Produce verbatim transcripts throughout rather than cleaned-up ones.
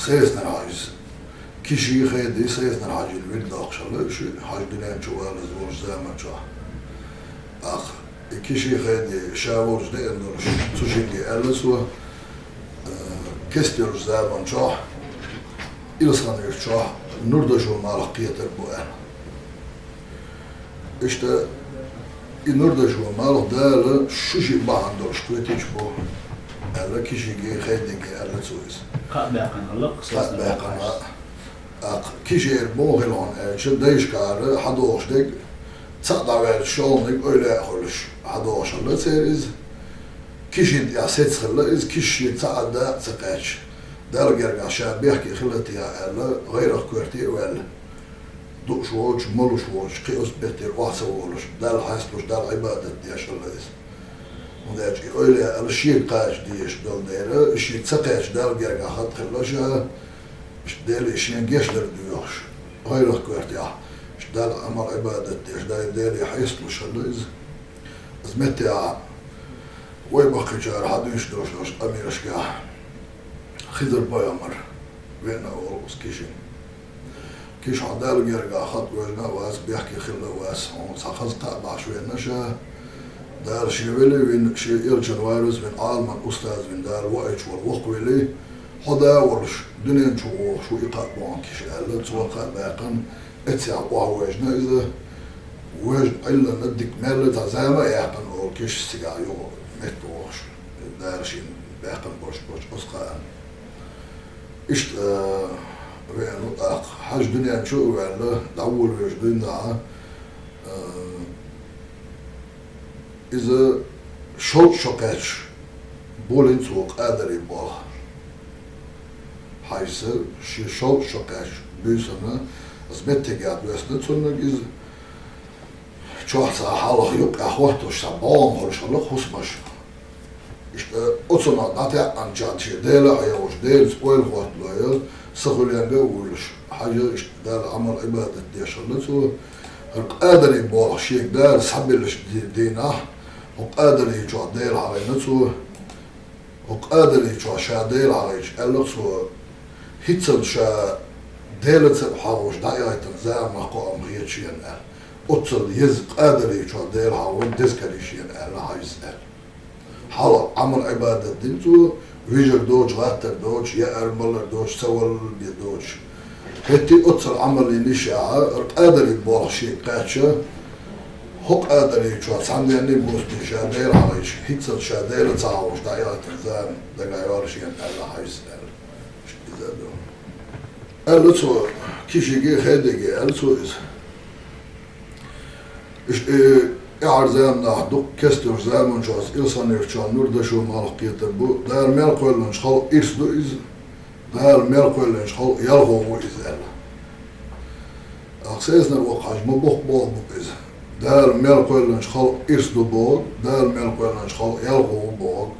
Сезнар Хьажас. Киши, Хеди Сезнар Хьажина вирд доккхуш хилла уьш, Хьажа дуьнен чу валаза волчу заман чохь. ТӀаккха и Киши, Хеди ша волчу деана долуш цу шинге аьлла цо, э, кеста йолчу заман чохь, Илсхан-Юьртахь чохь нур дашо малх кхетар бу аьлла. Иштта и нур дашо малх Дала шу шиъ бахьана долуш кхетийта бу, аьлла, Кишиге, Хедиге аьлла цо иза. Кхаъ баьккхина хилла-кх. Кхаъ баьккхина. ТӀаккха Кишера муха хилла хьуна аьлча, дайшкара хьадогӀуш дерг, цхьаъ дӀаваьлча шолгӀаниг эвлаяъ хуьлуш хьадогӀуш хилла церан иза. Кишина тӀехь сецца хилла иза, Киша шега цхьа а дакъа ца кхаьчча, Далла гергахь ша бехке хилла техьа аьлла, гӀайрах коьрте а ваьлла. Дууш воцуш, молуш воцуш, кхин оцу меттера охьа ца волуш, Далла хьесталуш, Далла Ӏибадат деш хилла иза. ХӀунда аьлча и эвлаяъ шега кхача дезаш долу дела, шега ца кхаьчча Далла гергахь хатта хилла ша, иштта Деле шен гечдар доьхуш, гӀайрах коьртехь, иштта Далла Ӏамал-Ӏибадат деш, Дай-, Деле хьесталуш хилла иза. Иза меттехь вай баккхийчара хьадуьйцуш долуш долчу къамелашкахь Хизар-пайхамар веана олу оцу Кишина. Киша, хьо Далла гергахь хатта вевзина а вац, бехке хилла а вац, хьуна цхьа хаза кхаъ бахьаш веана ша. Дала шен вели вина, шен элчан вариз вина, Ӏаламан устаз вина, Дала ваийташ волу воккха вели, хьо да а волуш, дуьнен чу вогӀуш ву и кхаъ бохьун Киша аьлла, цо кхаъ баьккхина, эццехь охьавоьжна иза, вежна Ӏиллина дика мел цхьа зама а яьккхина олу Кишас цигахь юха метта вогӀуш, Дала шена баьккхина болуш болчу оцу кхаъна. Иштта, а, веана ву тӀаккха, Хьажа дуьнен чу а ваьлла, дӀаволавелча дуьйна а, иза шовзткъа шо кхаьчча болийна цо къадарийн болх. Хьажас шен шовзткъа шо кхаьчча буьйсанна, иза меттигехь доьссина цунна иза, чохь цхьа хьалха юккъехь хӀоттош цхьа бӀогӀам хуьлуш хилла хӀусамаш. Иштта оцунах дӀатаьӀӀанчохь шен Дела а хьехош, Делаца ойла хӀоттало, са хуьленга а вуьйлуш, Хьажа иштта Далла Ӏамал-Ӏибадат деш хилла цо, хӀара къадарийн болх шега Дала схьабеллачу ди-, дийнахь, хӀокху къадарийн чохь Дела хьахийна цо, хӀокху къадарийн чохь ша Дела хьахийча, аьлла цо, хӀинццалц ша Делаца а хьахош дӀаяйтина заманах кхоам хета шена аьлла. Оццул еза къадарийн чохь Дела хьахор деза карий шена аьлла Хьажас аьлла. Хьалха Ӏамал-Ӏибадат дина цо, вижар доцуш, гӀаттар доцуш, яар-малар доцуш, ца валар бен доцуш. ХӀетте а оццул Ӏамал йина йиш яхьа, хӀара къадарийн болх шега кхаьчча, хӀокху къадарийн чохь цхьанненна а бусте ша Дела хьахийча, хӀинццалц ша Делаца хьахош дӀаяйтина зама дагахь йолуш йина аьлла Хьажас аьлла. Иза а ду. Аьлла цо, Кишиге, Хедиге аьлла цо иза. Иштта, э, тӀаьхьара заманахь дукха кестачу заманчохь Илсхан-Юьртахь нур дашо малх кхетар бу, Дала мел кхоьллинчу халкъан ирс ду иза, Дала мел кхоьллинчу халкъан ялхо ву иза аьлла. Ахьа Сезнар воккха Хьажа ма боккха боху бу иза. Дала мел кхоьллинчу халкъан ирс ду боху, Дала мел кхоьллинчу халкъан ялхо ву боху.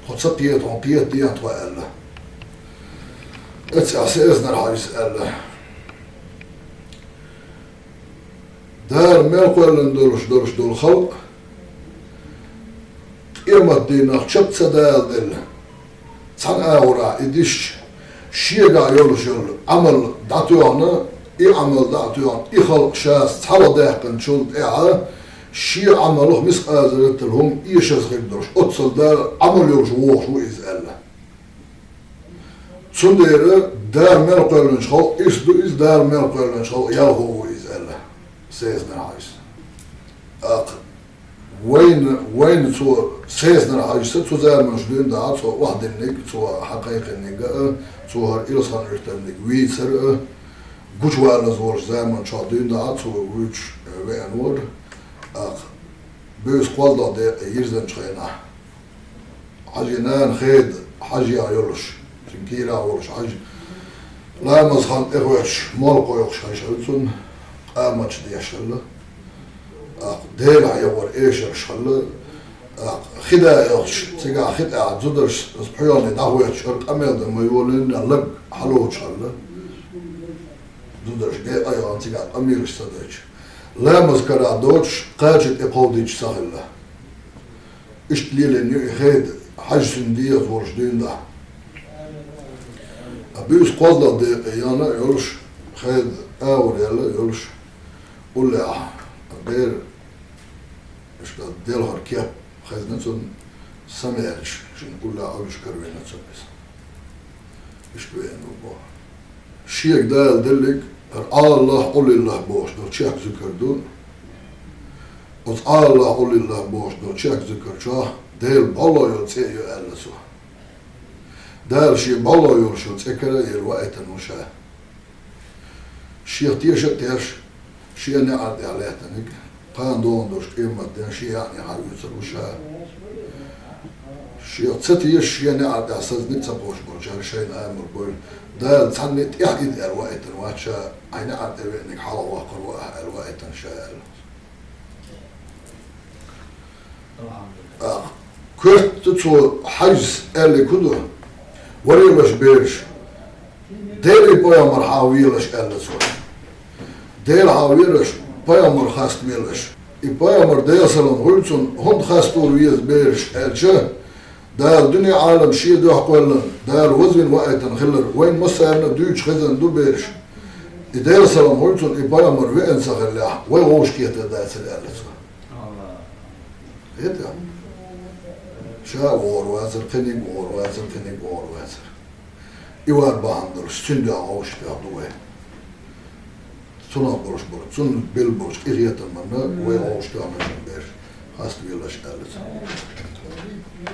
Тхо ца кхета, хьуна кхета дехьа тхо аьлла. Эццехь Сезнар Хьажас аьлла. Дала мел кхоьллина долуш долуш долу халкъ, къематдийнахь чекх ца даладелла, цхьана агӀорахь и дисча, шегахь йолуш йолу Ӏамал дӀатоьхна, и Ӏамал дӀа а тоьхна, и халкъ шаца цхьа вадаьккхинчул тӀаьхьа, шен Ӏамалах мискъазарратал хӀума эшаза хир долуш, оццул Дала Ӏамал йолуш вогӀуш ву иза аьлла. Цундела Дала мел кхоьллинчу халкъан ирс ду иза, Дала мел кхоьллинчу халкъан ялхо ву иза аьлла Сезнар Хьажас. ТӀаккха вайна, вайна цо, Сезнар Хьажас цу заманчохь дуьйна дахьа цо охьадинниг, цо хьакхайкхинниг а, цо хӀара Илсхан-Юьртарниг вийцар а, гучувалаза волчу заманчохь дуьйна дахьа цо вуьйцуш, э, веана вара. ТӀаккха буьйса кхозлагӀа декъе йирзинчу хенахь, Хьажин нана Хеда, Хьажех йолуш, цуьнан кийрахь волуш Хьажа, ламаза хан тӀехӀоьттуш, молла кхойкхуш хезаш хилла цунна, къаматаш деш хилла. ТӀаккха Дела хьехор эшарш хилла. ТӀаккха хи да а йоьлхуш, цигахь хи тӀехь зударша, аса пхьоьхӀане дӀахӀоьттуш, хӀара къамел дан ма йолийна, лаг хьалоцуш хилла. Зударша декъа а йохна, цигахь къамелаш ца дайча, ламаз карахь доцуш, кхача тӀе кховдийча ца хилла. Иштта лелийна ю и Хеда, Хьажа цуьнан дегӀаза волуш дуьйна дахьа. Буьйса кхозлагӀа декъе яна а йолуш, хезна агӀор яьлла а йолуш, уллехь бер, иштта делхар кеп хезна цунна, самаьрча шина уллехь Ӏуьллуш каравелла цунна иза. Иштта веана ву боху. Шега Дала деллиг, хӀара Ӏалаллахь, Ӏулиллахь бохуш долу чехка зуькар ду. Оцу Ӏалаллахь, Ӏулиллахь бохуш долу чехка зуькар чохь Делан бӀоло йолу цӀе а ю аьлла цо. Дала шен бӀоло йолуш йолу цӀе кара а елла ваийтина ву ша. Шех теша а теш, шен неӀар тӀехь лаьттаниг, кхана догӀун долуш къематден шен яьӀнехьа оьцур ву ша. Шех ца теша, шен неӀар тӀехь сазниг ца кхочуш болчара шайна амар бойла. Дала цхьанна а тӀехь ида аьлла ваийтина вац ша, хьайн неӀар тӀе веаниг хьалха ваккхар ву ахь аьлла ваийтина ша аьлла. ТӀаккха коьрта цо хьаьжас аьллиг хӀун ду? Варелаш бераш. Делий пайхамар хьан велаш аьлла цо. Дела хьан велаш, пайхамар хаставелаш. И пайхамар Делан салам хуьлу цунна, хӀунда хаставала веза бераш аьлча, Дала дуьне Ӏалам шен дуьхьа кхоьллина, Дала вазвина ваийтина хилар, вайна массарна а дуьйцуш хезна ду бераш. И Делан салам хуьлу цунна, и пайхамар веана ца хиллехь, вай вовшахкхетар дацара аьлла цо. Хета? Ша а вогӀур вацара, кхиниг а вогӀур вацара, кхиниг а вогӀур вацара. И вар бахьана долуш, цуьнан дуьхьа вовшахтоьхна ду вай. Цунах болуш болу, цунна билла болчу къинхетамна вай вовшахтоьхна шун бераш, хаставелаш аьлла цо.